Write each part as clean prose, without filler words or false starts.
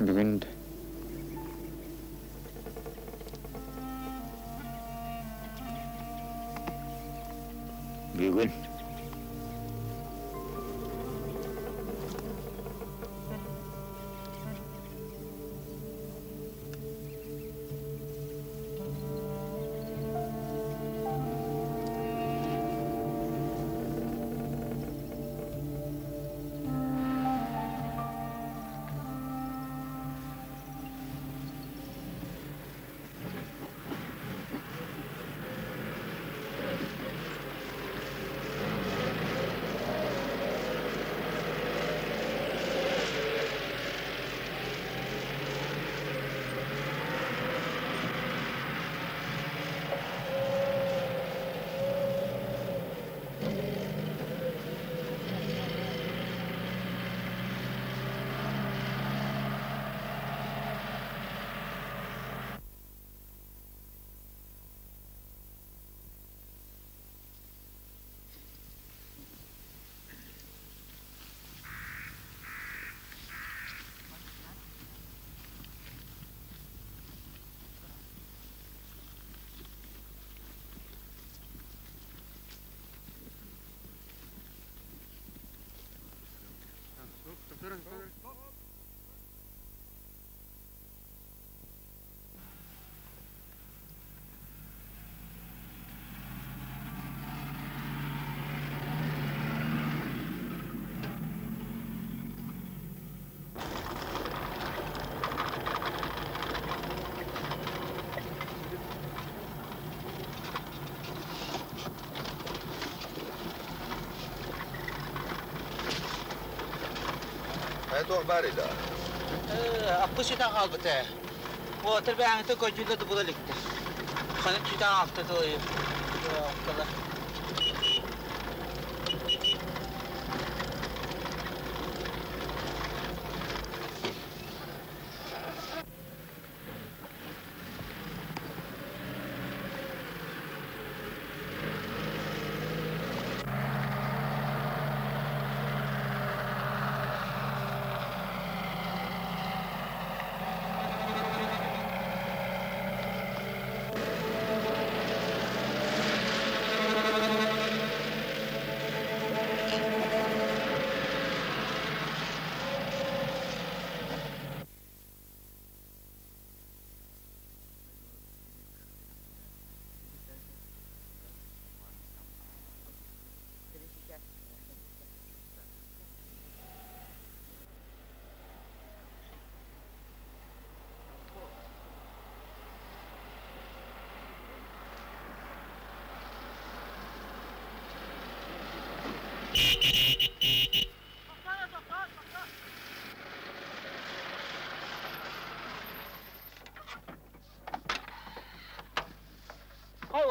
Бүгүн да. Бүгүн. Туох баар да? Аппы сүтэн хаалбыта. Уотар бэйэҥитэ көрдүүллэ да була иликтэр. Ханан сүтэн аалта тылы.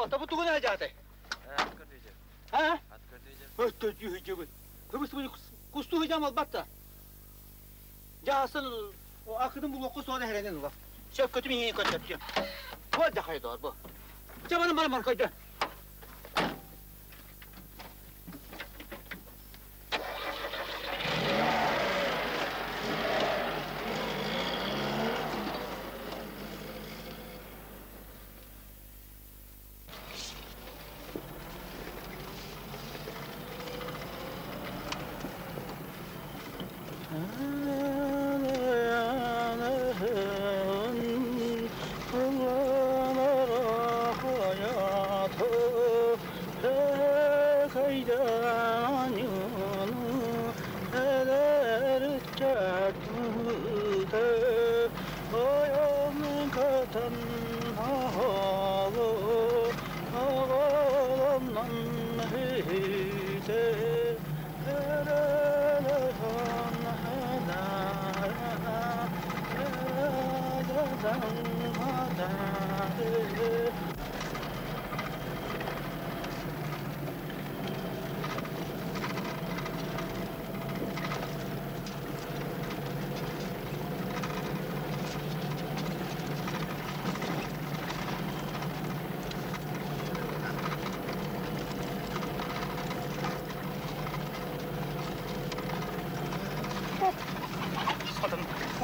Ата бу тугун хажатай? Ha? Өттө жүһүжүбүт. Көбүс кусту хыжам албатта. Жасын акыдын бу локку соона херенен ула. Сөп көтүм иңи көтөптү. Бу да хайдор бу. Жабаны бар бар койду.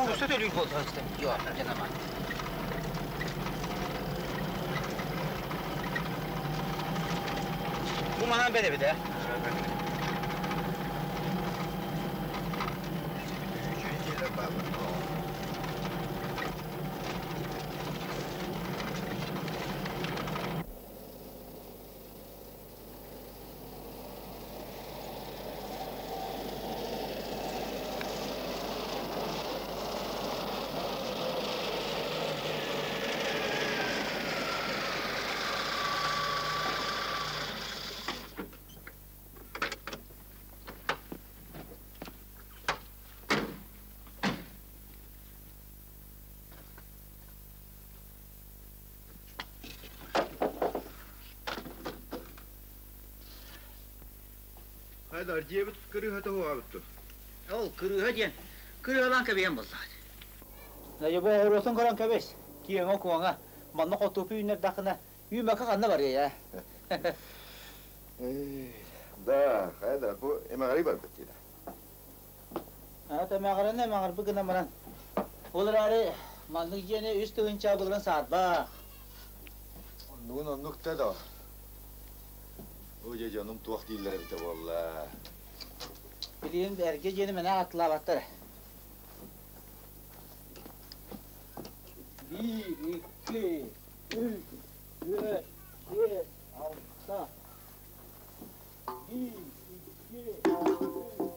Куурусса төлүүр буолла истэн дьон дьанама. Бу манан бэдэбит ээ. Хайдар дьиэбит кырыыһа тоһуҕабыт Ол кырыыһа диэн кырыалаан кэбиһэн буоллаҕа. Дьэ бу оҕуруотун көрөн кэбис. Киэҥэ куоҥа. Манна хотуопу үүннэрдэххинэ үүмэкэ ханна барыай ээ. Да, хайда бу эмэҕири барбыт диэтэ. Аата эмэҕирэн эмэҕирбит гынан баран. Ол эрээри маннык дьиэни үс тыһыынча былырын саарбах. Оннугун оннук да да. О дьэ дьонум туох дииллэр эбитэ буолла. Билигин эргэ дьиэни мэнэ атлаабаттар. Биир, икки, үс, түөрт, биэс, алта. Биир, икки, үс.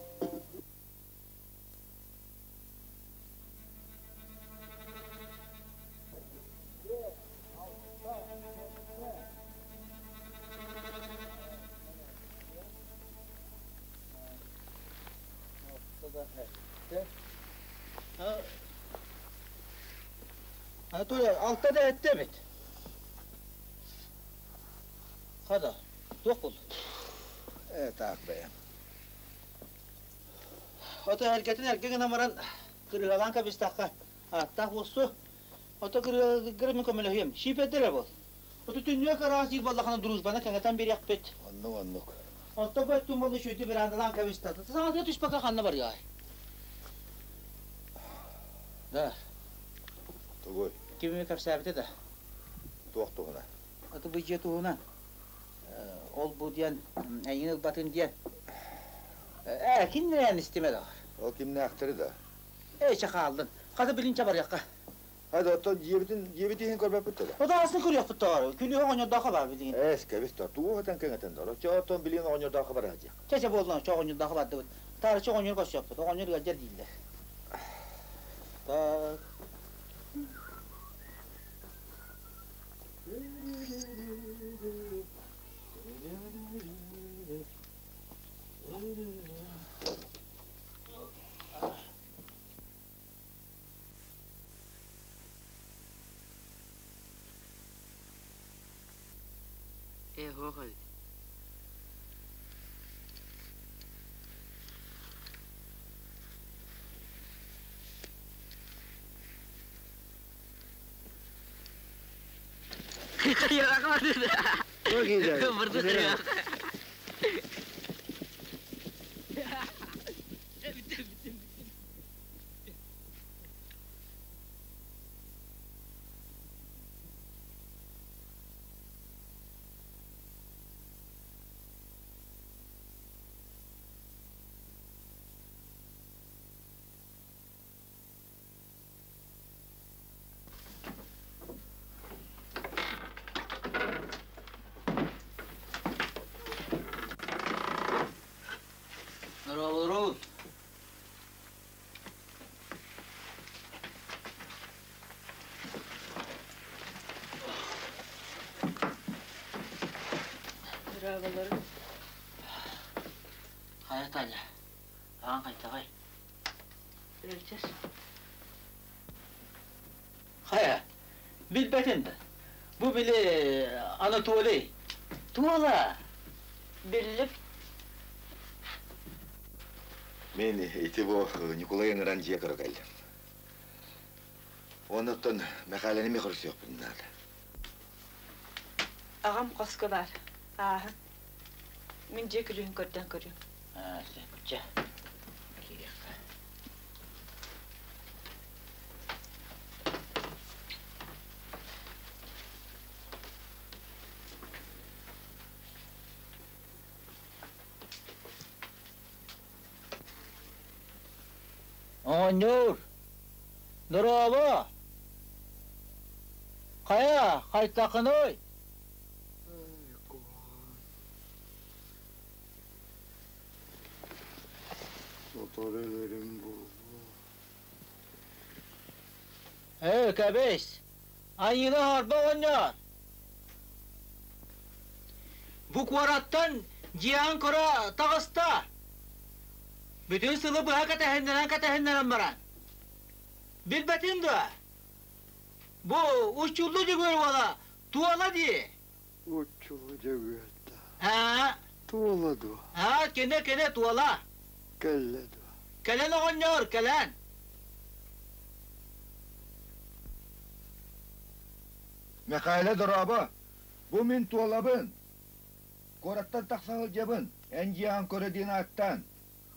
Анатолий, алта да этте эбит. Хада, туох буолла? Э, таах бэйэм. Ото эргэтин эргэ гынан баран кырыгалаан кэбистэххэ ааттаах буолсу. Ото кырыгаларгар мин көмөлөһүөм. Шипердэр эрэ буол. Ото түннүө кыраҕас диир буоллахына дружбаны кэҥэтэн биэриэхпит. Оннук оннук. Онтон бу өттүн буолла үчүгэйдик верандалаан кэбистэ. Саҥатыгар түспэккэ ханна барыай? Да. Тугуй? Ким кэпсээбитэ да. Туох туһунан? Аты бу дьиэ туһунан. Ол бу диэн эйигин ылбатын диэн. Ээ, кинилээн истимэ да. Ол кимнээхтэри да? Ээ, чэ хааллын. Хата билинчэ барыахха. Хайда оттон дьиэбитин дьиэбит иһин көрбөппүт да? Ото асын көрүөхпүт тоҕор. Күлүүһэ оҕонньордоохо баар билигин. Эс, кэбис то. Тугу этэн кэҥэтэн дор. Чэ оттон билигин оҕонньордоохо барыах диэх. Чэ чэ буоллун, чэ оҕонньордоохо бардыбыт. Таарыччы оҕонньору көрсүөхпүт. Оҕонньор ыалдьар дииллэр. Так. Ээ, суох эбит. Здорово, Здраволору. Хайа Таня, аҕаҥ хайдаҕай? Өлчөс. Хайа, билбэтин да. Бу били Анатолий. Туола. Биллим. Мен ити бу Николай ыҥыран дьиэ көрө кэллим. Оннуттан Мэхээлэни эмиэ көрсүөхпүн наада. Аҕам хоско баар. Ааһын. Мин дьиэ күлүүһүн көрдөөн көрүөм. Аа, чэ, киириэххэ. Оҕонньор, дорообо! Хайа, хайтаххыный? Сотору өлөрүм буолуо. Ээ, кэбис! Айыыны аһарба оҕонньор! Бу куораттан дьиэҕин көрө таҕыста. Бүтүн сылы быһа кэтэһиннэрэн-кэтэһиннэрэн баран. Билбэтиҥ дуо? Бу Уччуллу Дьөгүөр уола Туола дии. Уччулу Дьөгүөр да. Аа? Туола дуо? Аа, кини, кини Туола. Кэллэ дуо? Кэлэн оҕонньор, кэлэн. Мэхээлэ дорообо! Бу мин Туолабын. Куораттан тахсан сылдьабын. Эн дьиэҕин көрө диэн ааттаан.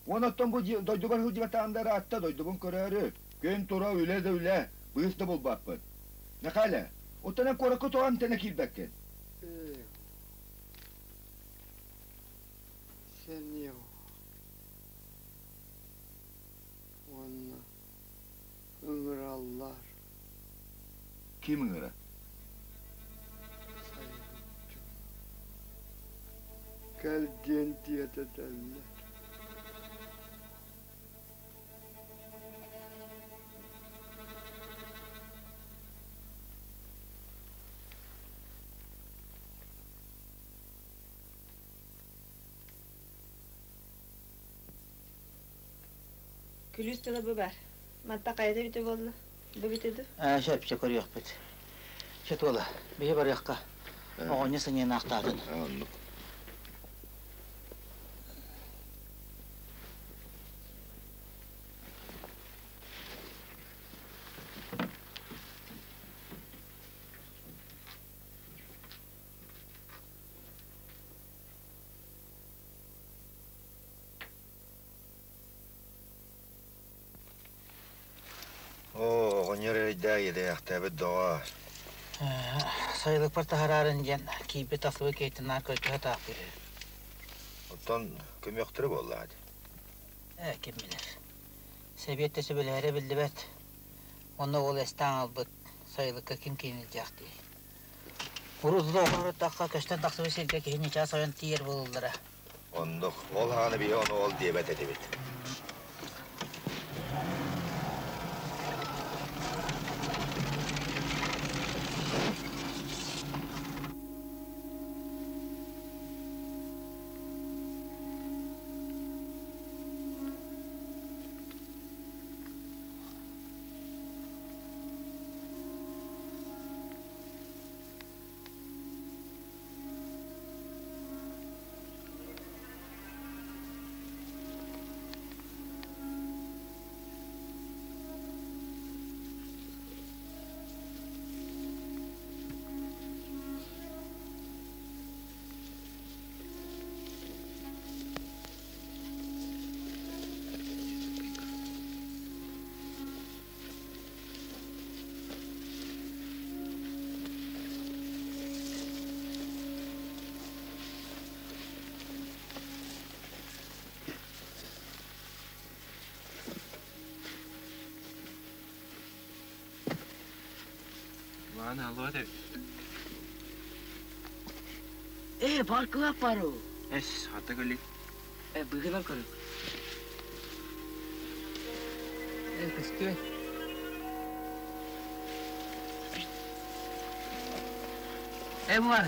Уонна оттон бу дойдубар сылдьыбатаҕым да ыраатта, дойдубун көрөөрү. Күн тура үлэ да үлэ, быыс да булбаппын. Мэхээлэ, оттон эн куоракка тоҕо эмтэнэ киирбэккин? Сэниэ уонна ыҥыраллар. Ким ыҥырар? Сайылыччы. Кэл диэн тиэтэтэллэр. Күлүүс тыла бу баар. Манта хайата эбитэ буолла? Бу эбитэ дуу? Ээ, сөп, сөп көрүөхпүт. Чэ, Туола, биһи барыахха. Оҕонньор сынньанаахтаатын. Оннук. Оо, оҕонньор эрэйдээх иэдэйэхтээбит доҕоор. Сайылыкпар таһараарын диэн киирбит тахсыбыт киһиттэн наар көрдөһө таах үһү. Оттон көмүөхтэрэ буоллаҕа дии. Ээ, ким билэр. Сэбиэт да сөбүлэһэрэ биллибэт. Онно ол эстээн аҕалбыт сайылыкка ким киин илдьээхтиэй. Урут да оҕоруттахха көстөн тахсыбыт сиргэ киһи ньычаас ойон тиийэр буолаллара. Оннук. Ол хааны биһи ону ол диэбэт этибит. Э, паркыга пару. Эс, хата көлик. Э, быгынан көрүк. Э, көстүө. Э, бу бар,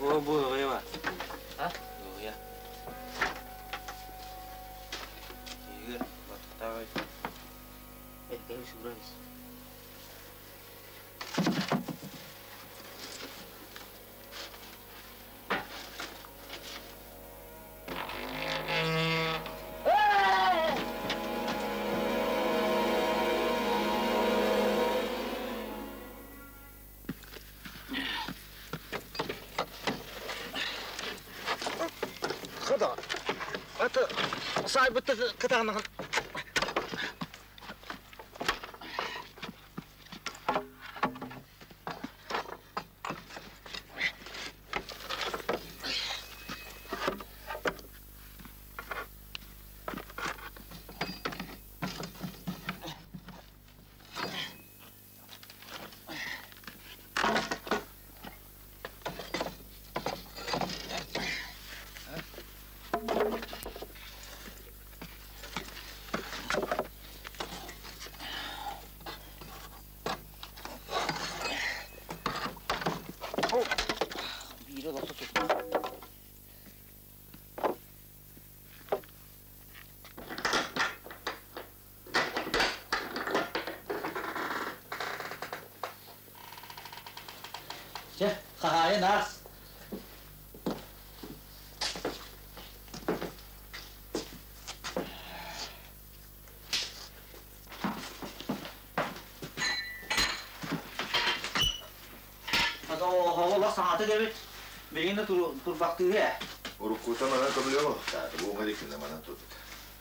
О, бу ыгыйа А? Ыгыйа. Игорь, баттаҕай. Э, кэбис, убрались. Аты саайбытта кытаанагын. Биир олохто тутта. Чэ, хаһаайын аас. Оҕолор саҥата эбит. Билигин да турбахтыыр ээ. Уруккута манан көмүлүөк оһохтаата, бу уҥа иликкинэ манан турбут.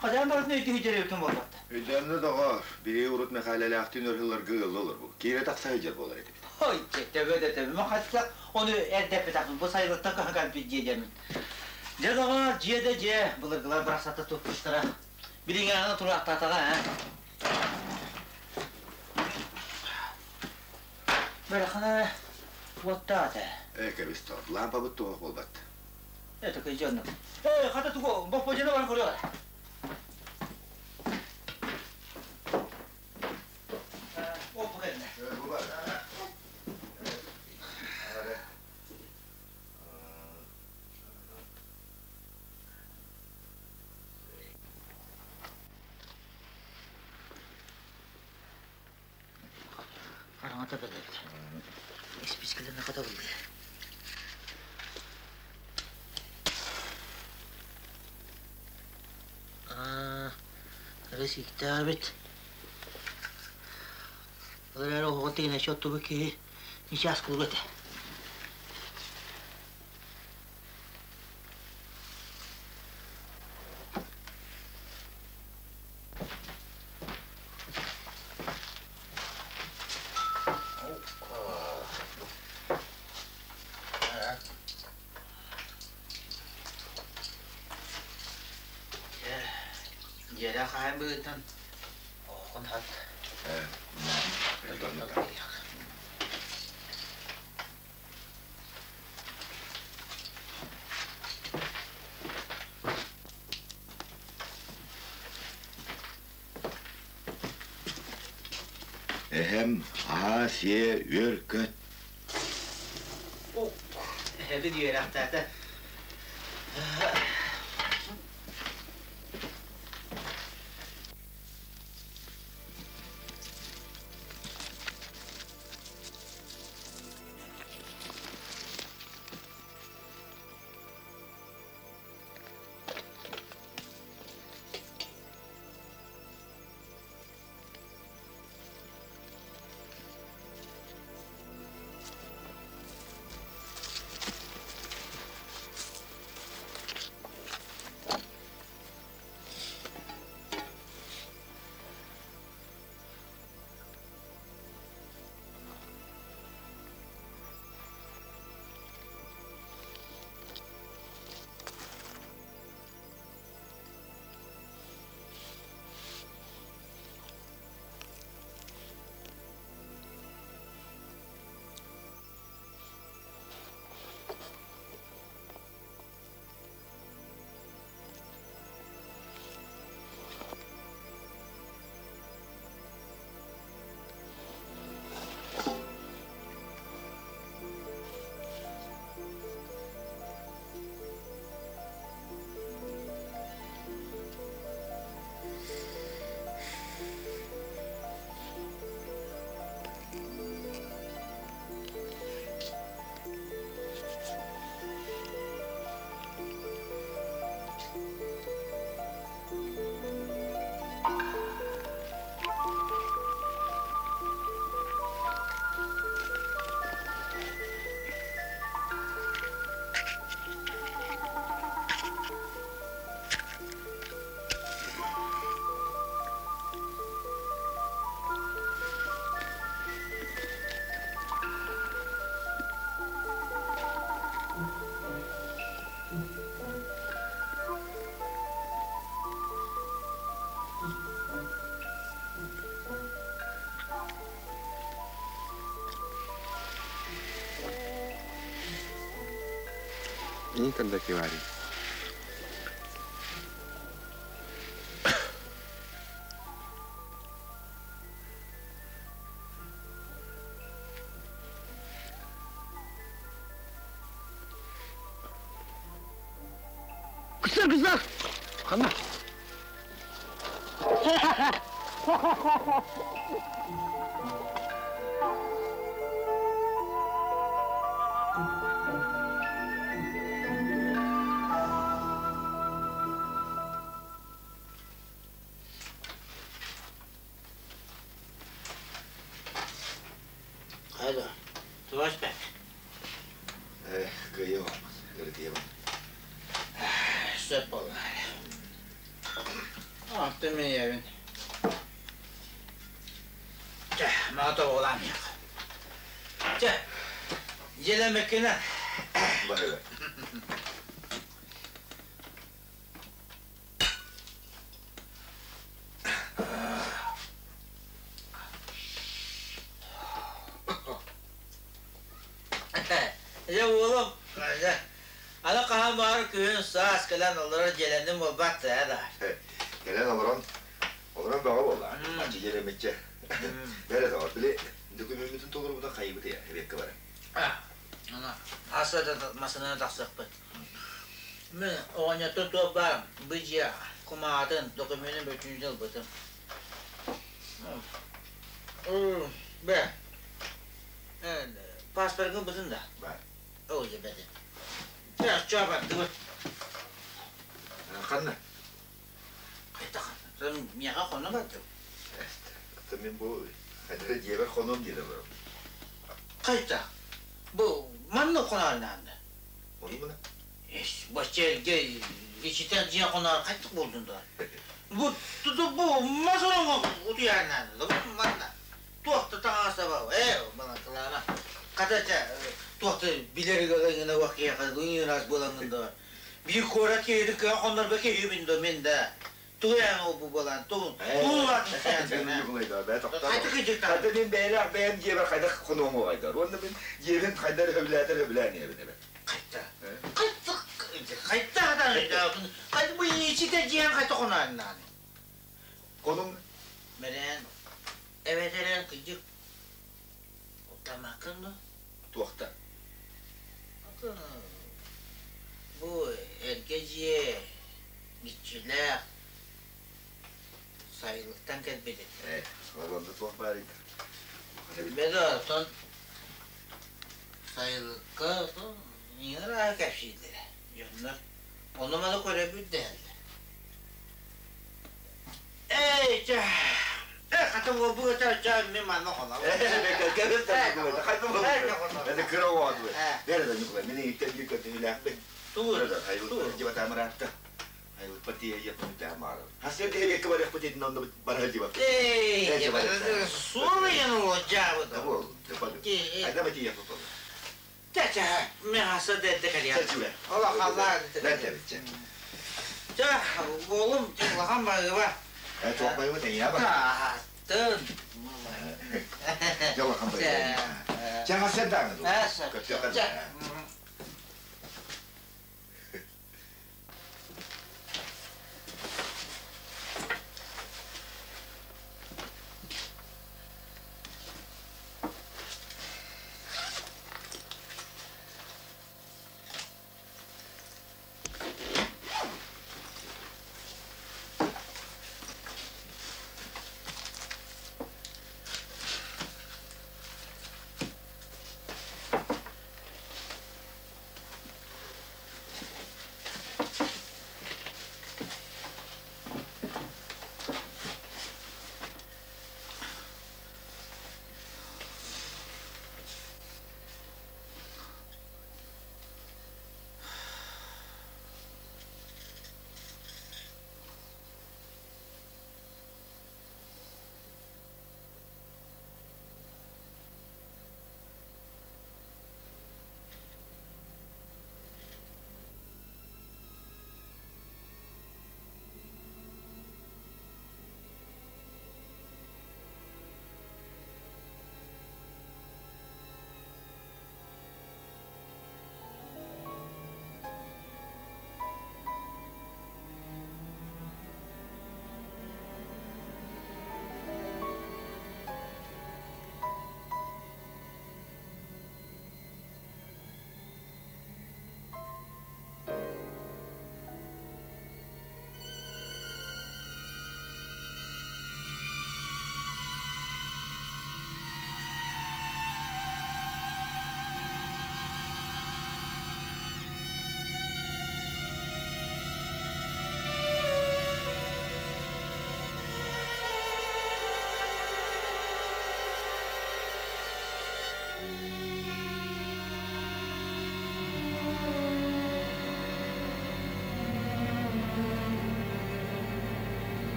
Хадьаан барытын өйдүү сылдьар буолбат. Өйдөөннө доҕоор, биһиги урут Мэхээлэлээхтиин өр сылларга ыалла олорбут. Киирэ тахса сылдьар буолар этибит. Ой, төбө да төбө. Хатта ону эрдэппэтэхпин. Бу сайылыктан көһөн кэлбит дьиэ диэммин. Дьэ доҕоор, дьиэ да дьиэ. Былыргылар барахсатта туппуттара. Билиҥҥээҕинэ тураахтаатаҕа, ээ. Бэрхана уоттаата. Ээ, кэбис тоҕо, лаампабыт туох буолбат. Это кыйдьанным. Ээ, хата тугу, бопподьаны баран көрүөҕэ. Оппу кэллэ. Бу бар. Хараҥата бэрдэрбит. Испискэлэрин хатабыллыы. Аа, ресиктээбит. Ол эрээри оһоҕун тигинэччи оттубут киһи ньычаас курдук этэ. Дьиэлээх хаһан быһыытынан оһоҕун хат. Эһэм аа-сиэ үөр-көт. Эһэбин үөрэхтээтэ. Никогда кивари. Кыстар кыстар! Ханна? Хайда, туваш бэк. Э, кыайыам, кырытыйабын. Сөп буолла. Антон мин ийэбин. Чэ, мага тобоҕулаан иһиэх. Чэ, дьиэлэммиккинэ. Баһыга. Дьэ уолум, дьэ, аны хаһан баҕар күһүн саас кэлэн олорор дьиэлэнним буолбат ээ да. Кэлэн олорон, олорон бөҕө буолла. Аччы дьиэлэммиччэ. Бэрэ доҕор, били докумеммутун толорбутун хайыбыт я, эбиэккэ бара. Аса да массыынаны тахсыахпыт. Мин оҕонньоттон туох баар бу дьиэ кумаҕатын, докумуонун бүтүннүү ылбытым. Бэ, паспоргын ылбытын да? Бар. Оо, дьэ бэти. Чэ, чэ бардыбыт. Ханна? Хайдах? Миэхэ хоно бардым. Ата мин бу хайдах дьиэбэр хонуом диэн олоробун. Хайдах? Бу манна хоноорун аанда. Ону мына? Эс, бачча эргэ ичитэх дьиэ хоноор хайдах буолдун да? Бу туту бу мас ороҥҥо утуйаарын аанда. Бу манна. Туох да таҥаһа баа. Ээ, баланкалаама. Хата чэ, туох да билэр ыҥына уох киһиэхэ ыҥырас буолаҥҥын да. Биир куорат киһитин кыа хоннорго киһибин да мин да. Тугу эн ол бу буолан тугун туулаатын Хата мин бэйэлээх бэйэм дьиэбэр хайдах хонуом уҕайдар. Уонна мин дьиэбин хайдар өбүлээтэр өбүлээн иһэбин эбэ. Хайта. Хайта хайта хайта бу ичитэ дьиэн хайта хонооннаан. Конум Мэрэн эбэтэрэн кыдьык тамакын да туохта. Бу эргэ дьиэ иччилээх сайылыктан кэлбит Ээ, ол онно туох баар Бэдэ оттон сайылыкка иҥэр кэпсииллэрэ дьоннор ону-маны көрөбүт дэһэллэр. Эй, чэ, хата уолбу өтө чэ мин манна хонобун. Это кыра оҕо Бэр да Ньукулай, мин иһиттэн биир көрдөһүүлээхпин. Айылык дьыбатаамыраатта. Айылыкпар тиийэ маары. Хасыр дэһиэккэ барыахпыт итин онно бара дьыбаппыт. Эй, суолуйан уолдьаабыт. Айда ба тиийэ тутул. Чэ, мен хаса дэдде кэлиэ. Ола халлаа. Чэ, уолум улахан барыба. Э, туох байыба тэҥиэ ба. Тын. Дьэ улахан байыба. Чэ, хасыр дааны. Көптүөхэ.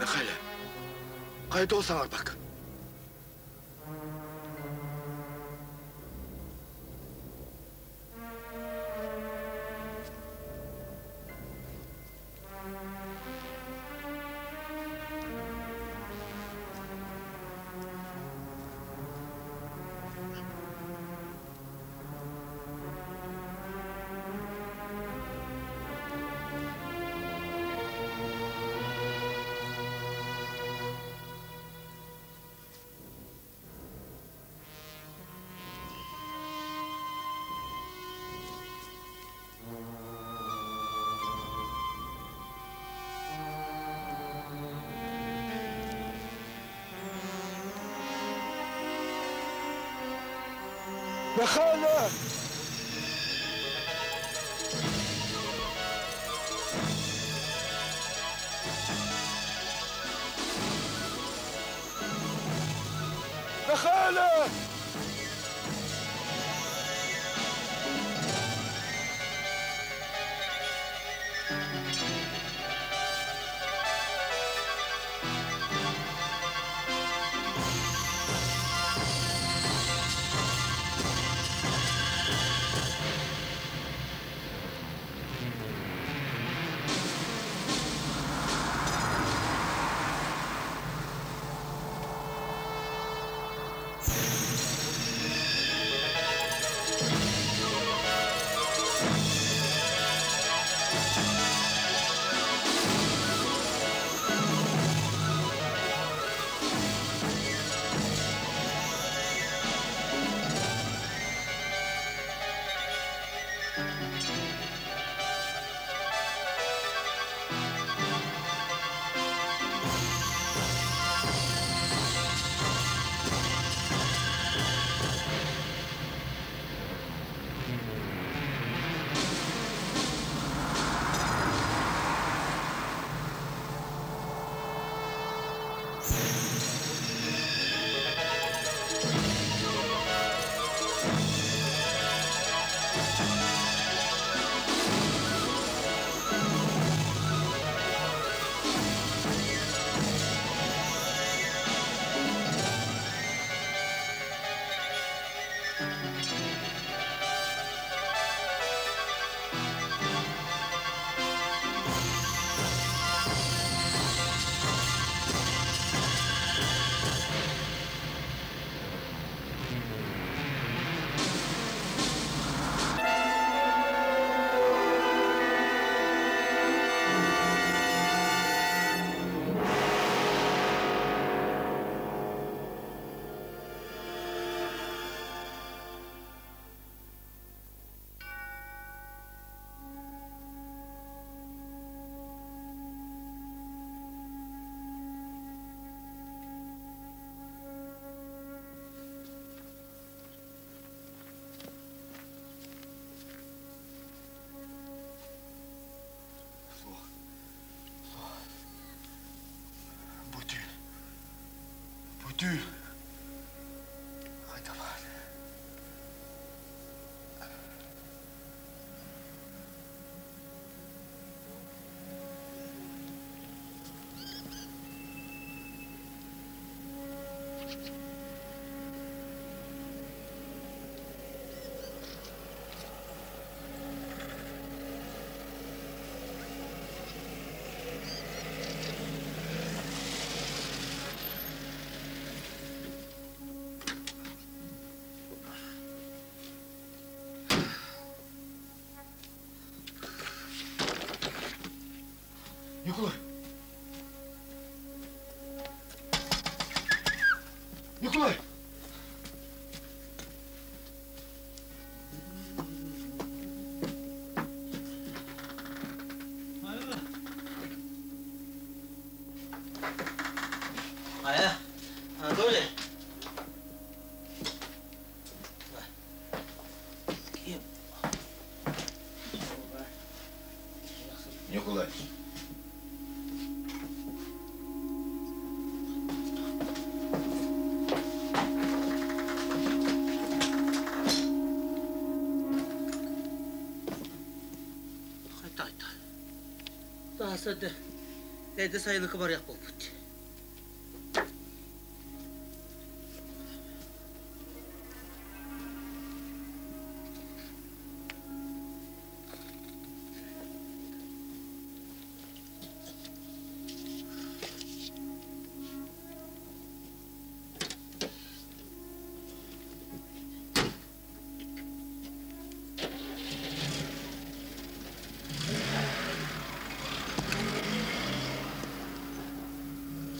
Михаил, хайда ол саҥарбаккын? Михаил! Михаил! Суох. Суох. Бу түүл. Бу түүл. Хайдабаат. Ньукулай! Ньукулай! Хайа, Анатолий. Ньукулай! Хайта, хайта. Тааста эрдэ сайылыкка барыах буолбут.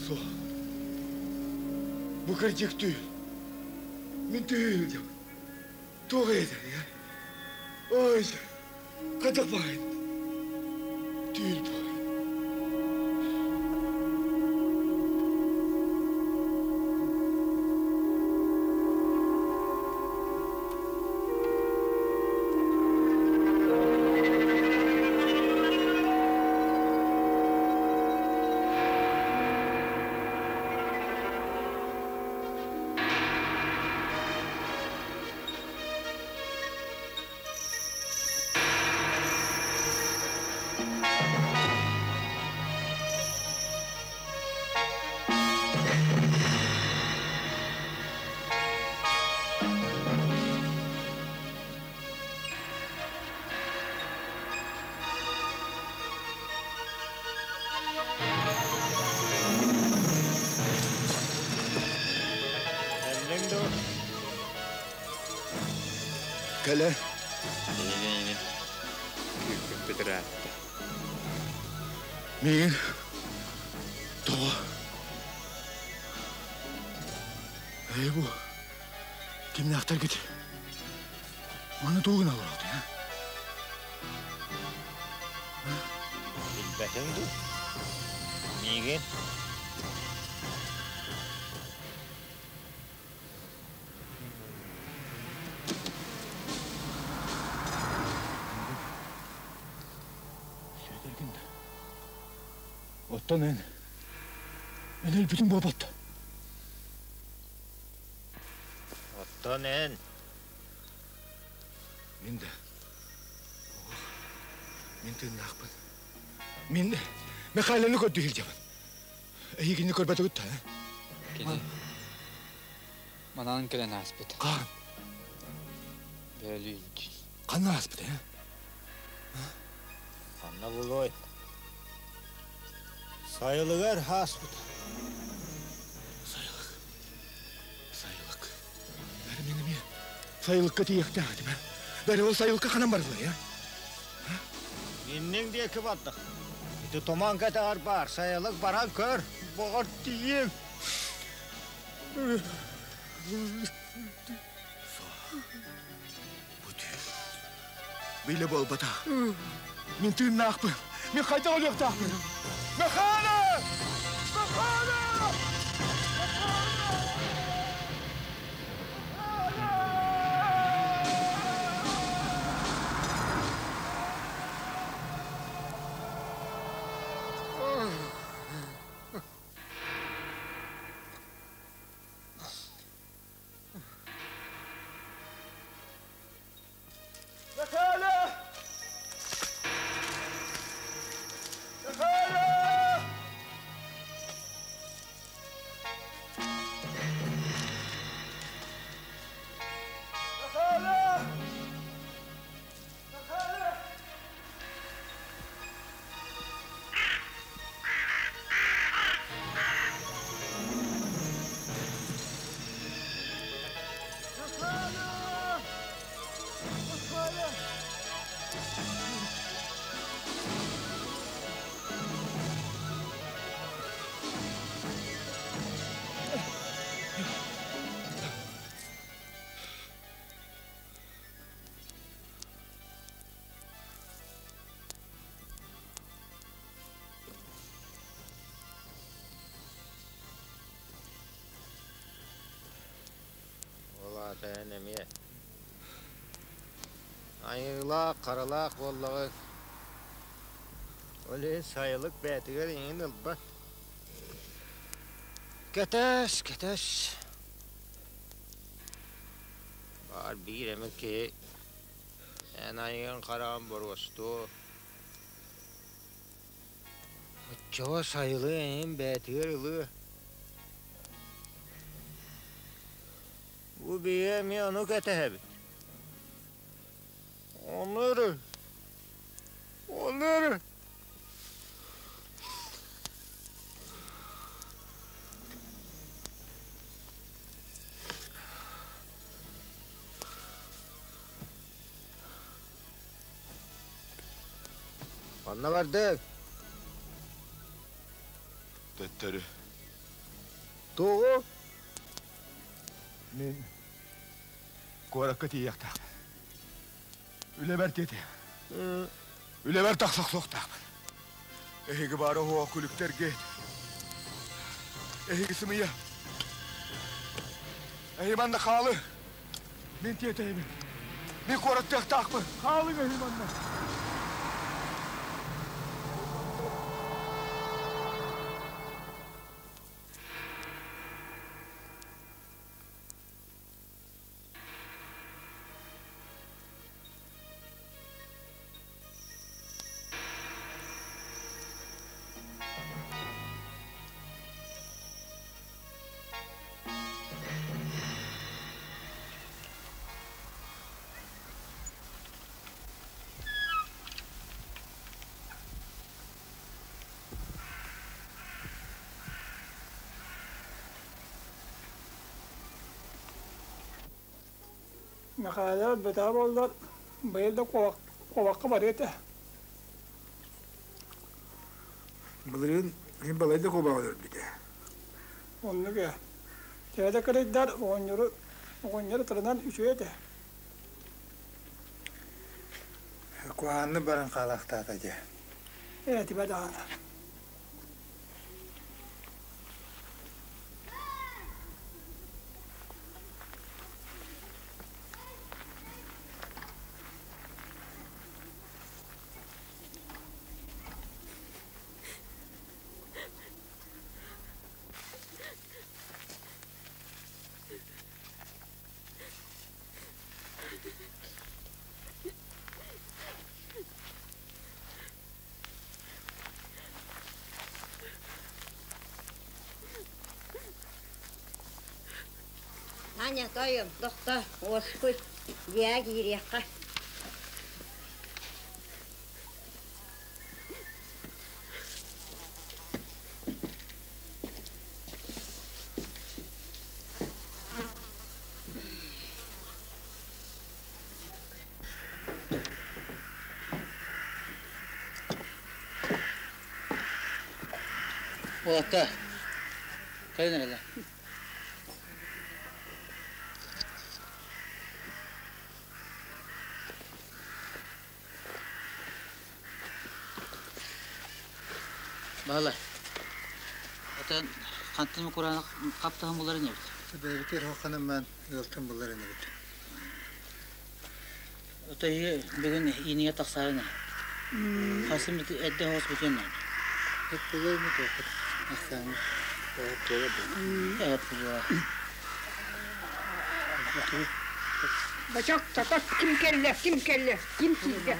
Суох. Бу кырдьык түүл. Мин түүл диэм. Туох этэр, я? Ой, хайдах баҕайын? Түүл буолар. Кэллиҥ дуо? Кэлэ. Эйигин күүппүппүт ыраатта. Миигин тоҕо? Эй бу кимнээхтэргит? Маны тугу гына олороҕут, а? Билбэтиҥ дуу? Миигин? Сүөдэргин да. Оттон эн, эн өлбүтүҥ буолбат. Оттон эн? Мин да. Ох, мин тыыннаахпын. Мин Михайланы көрдүү сылдьабын. Эһигини көрбөтүгүт да, Кини манан кэлэн ааспыт. Хаан? Бөөлүүн. Ханна ааспыт, э? Ханна булуой? Сайылыгар ааспыт. Сайылык. Сайылык. Бәрі мен эмиэ сайылыкка тиийиэхтээх этим, э? Бәрі ол сайылыкка ханан барыллар, э? Инниҥ диэки бардах. Ити туман кэтэҕэр баар сайылык баран көр, боҕор тиийиэм. Бу түүл. Билэ буолбатах. Мин тыыннаахпын. Мин хайдах өлүөхтаахпын? Михаила! Михаила! Михаила! Михаила! Михаила! Михаила! Михаила! Михаила! Ол аата эн эмиэ айыылаах, харалаах буоллаҕыҥ. Ол иһин сайылык бэйэтигэр иҥин ылбат. Кэтэс, кэтэс. Баар биир эмэ киһи эн айыгын хараҕын боруостуо. Оччоҕо сайылы эйигин бэйэтигэр ылыа. Бу биһиги эмиэ ону кэтэһэбит. Ону эрэ, ону эрэ. Ханна бардыҥ? Төттөрү. Тоҕо? Мин куоракка тиийиэхтээхпин. Үлэбэр тиэтэйэбин. Үлэбэр тахса охсуохтаахпын. Эһиги баара уһуох күлүктэргит. Эһиги сымыйа. Эһи манна хаалы. Мин тиэтэйэбин. Мин куораттыахтаахпын. Хаалыҥ эһи манна. Мэхээлэ өлбөтөҕө буоллар, быйыл да куобахха барыа этэ. Былырыын мин балай да куобаҕы өлөрбүтэ. Оннук ээ. Төһө да кырыйдар, оҕонньору, оҕонньор ытырынан үчүгэй этэ. Куһаҕаннык баран хаалаахтаата дьэ. Ээтибэ даҕаны. Аня, тойом, тохто, уоскуй, дьиэҕэ киириэххэ. Уолаттар, кэлин эрэлэ. Баһылай, отон хантан кураанах хаптаһын булар инибит? Бэйэбитигэр хохханаммаан ыалтан булар инибит. Ото бүгүн иинигэ тахсаарына. Хасым эрдэ хоос бүтүөн наада. Эппилэр ми туохпут ахсааны Эп була. Бачок, тотот, ким кэллэ, ким кэллэ, ким киирдэ?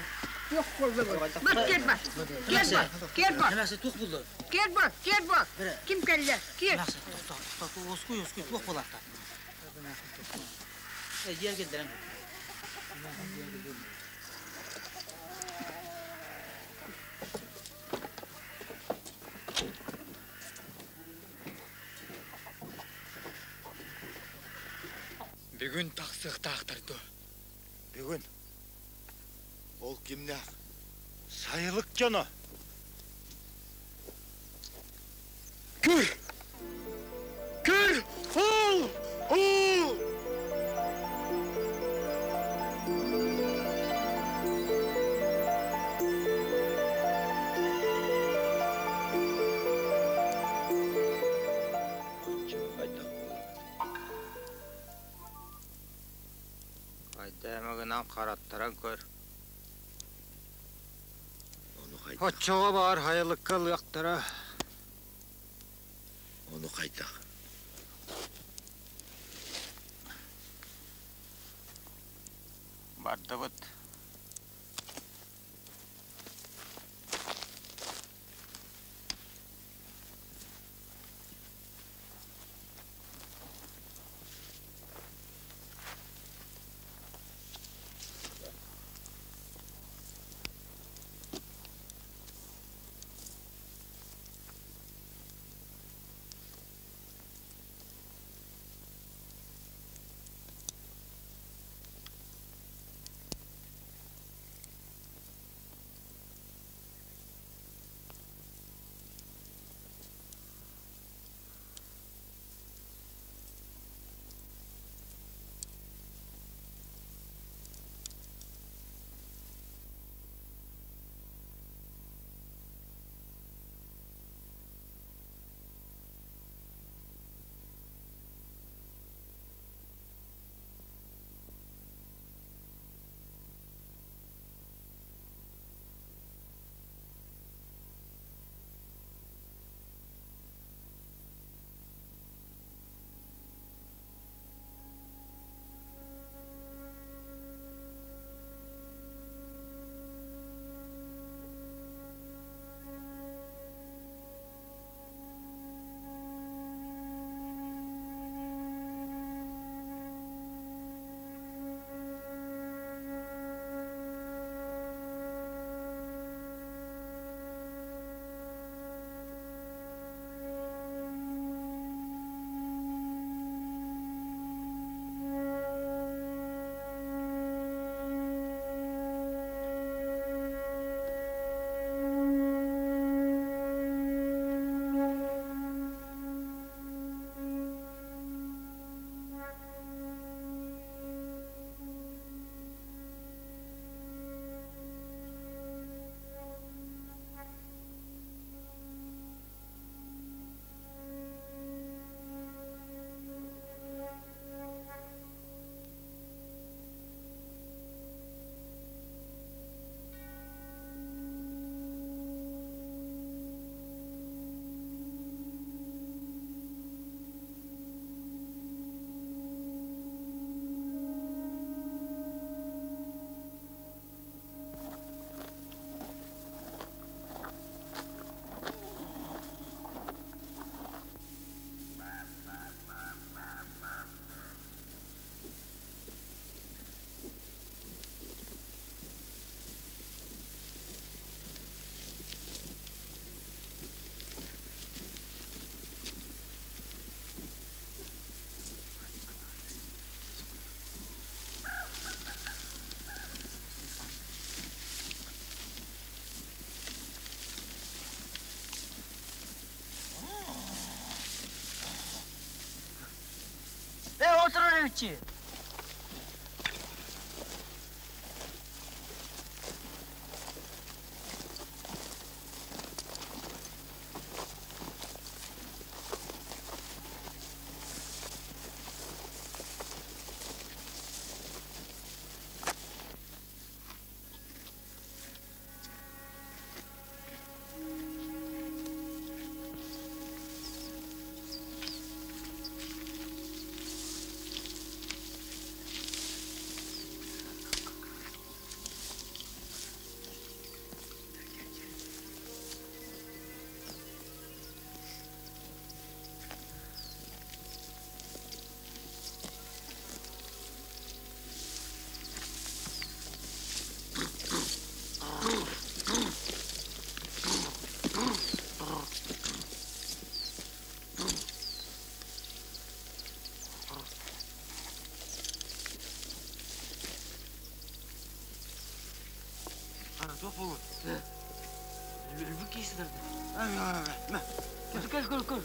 Туох буолла Бар, киэр бар, киэр бар, киэр бар. Туох булла? Киэр бар, киэр бар. Ким кэллэ, киэр. Тохто, оскуй, оскуй, туох буолаахта? Дьиэ кэлдэрэн. Бүгүн тахсыахтаахтар дуо? Бүгүн. Ол кимнээх? Сайылык дьоно. Көр! Көр! Ол! Ол! Хайда хараттаран көр. Оччоҕо баар хайылыкка ылыахтара. Ону хайдах? Бардыбыт. Баар эбитчи. Туох буолуо? Өлбүт киһи сытар Көр, көр, көр.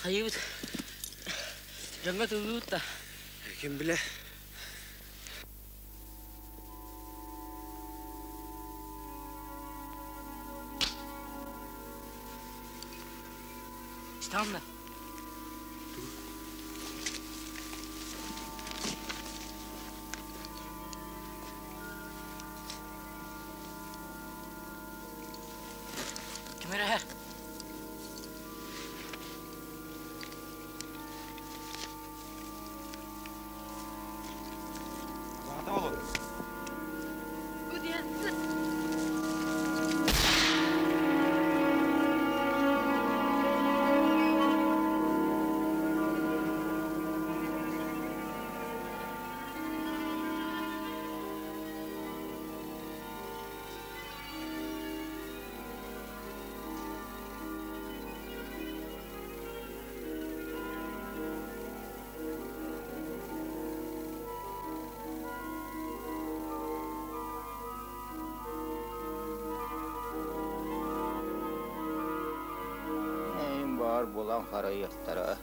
Хайыбыт. Дьоҥҥо тыллыбыт да. Ким билэ. Странно. Ким эрэ? Бу диэн Эйин баар булан харайыахтара.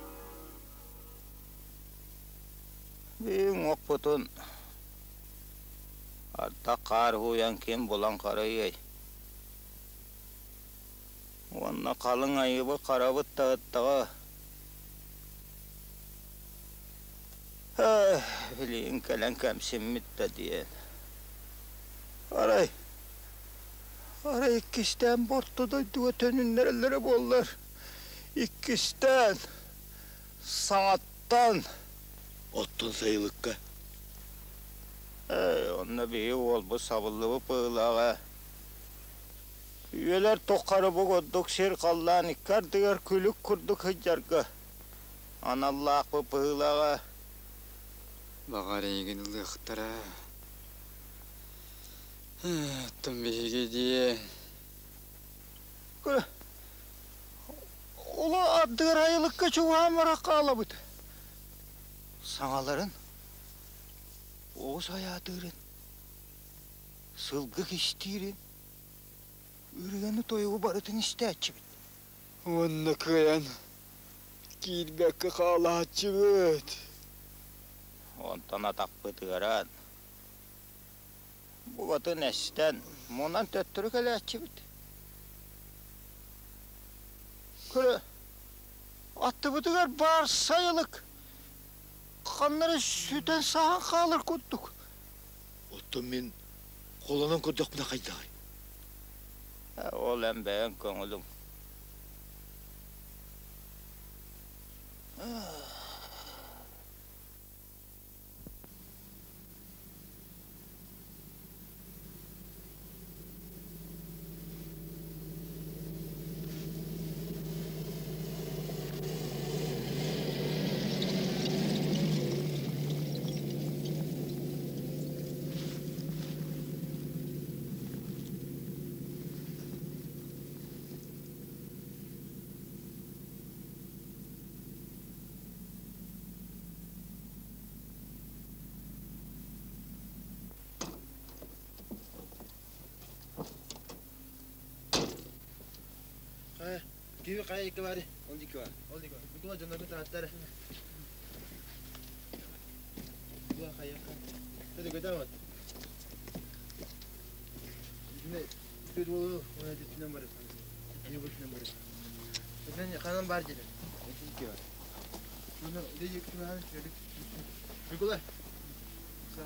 Биир уоппутун ардах хаар уһуйан ким булан харайыай? Уонна халыҥ айыбыт харабыт таһыттаҕа. Билигин кэлэн кэмсиммит да диэн. Арай, арай иккистээн борто дойдуга төнүннэрэллэрэ буоллар, иккистээн, саҥаттан. Оттон сайылыкка? Ээ, онно биһиги уолбут сабыллыбыт быһыылааҕа. Үйэлэр тухары бу курдук сир-халлаан икки ардыгар күлүк курдук сылдьарга аналлаахпыт быһыылааҕа. Баҕар эйигин ылыахтара. Оттон биһиги диэн Оло ардыгар айылыкка чугаһаан баран хаалабыт. Саҥаларын, оҕус айаатыырын, сылгы кистиирин, ырыаны-тойугу барытын истээччибит. Уонна кыайан киирбэккэ хаалааччыбыт. Онтон атахпыт ыараан, букатын эстэн, мунан төттөрү кэлээччибит. Көрө, аттыбытыгар баар сайылык. Ханнары сүтэн саһан хаалар курдук. Оттон мин холонон көрдөхпүнэ хайдаҕый? Ол эн бэйэҥ көҥүлүҥ. Киви хайа икки баары? Ол икки бар. Ол икки бар. Николай дьоннорго тааттар. Бу хайа. Төдө көтө вот. Итине төд болу, оны түтүнөн бар. Не бутунан бар. Итине ханан бар деді. Ити икки бар. Bunu de yıktın Николай. Сам.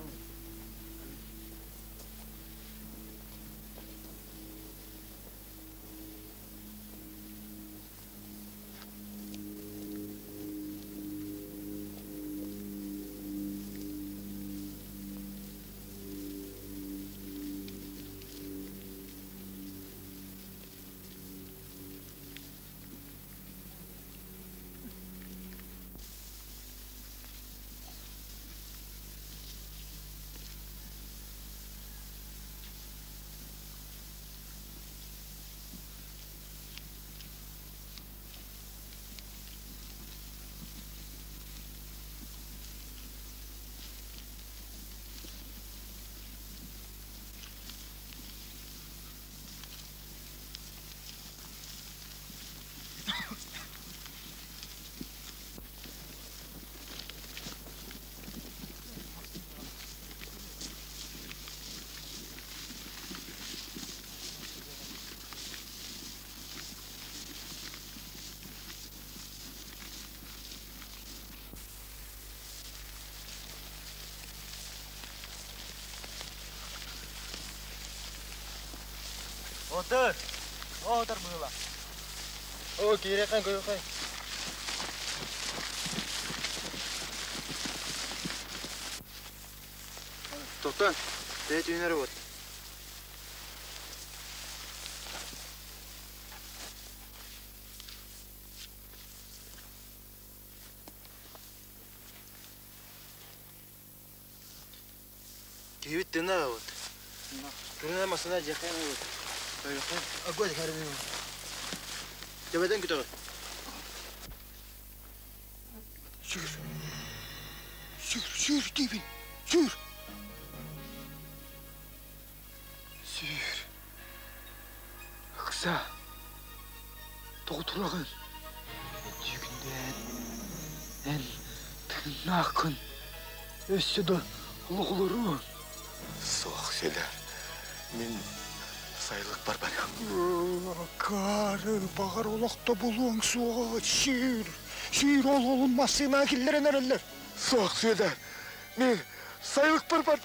Отыр. Отыр было. О, киирекан көрөкай. Тоқтан, тәй түйінер вот. Кибит тына вот. Турuna masına jakayım вот. Агой харбин. Тебеден күтөгө. Сүр. Сүр, сүр дейбин. Сүр. Сүр. Ыкса. Тоғытырағын. Жүгінден. Эн тыннақын. Өссө да олоғлару. Соқ селер. Мен сайылык бар барам. Кары бағар олақта булуң суға сүйір. Сүйір ол олын масына киллерен әрелер. Соқ селер. Мен сайылык бар бар.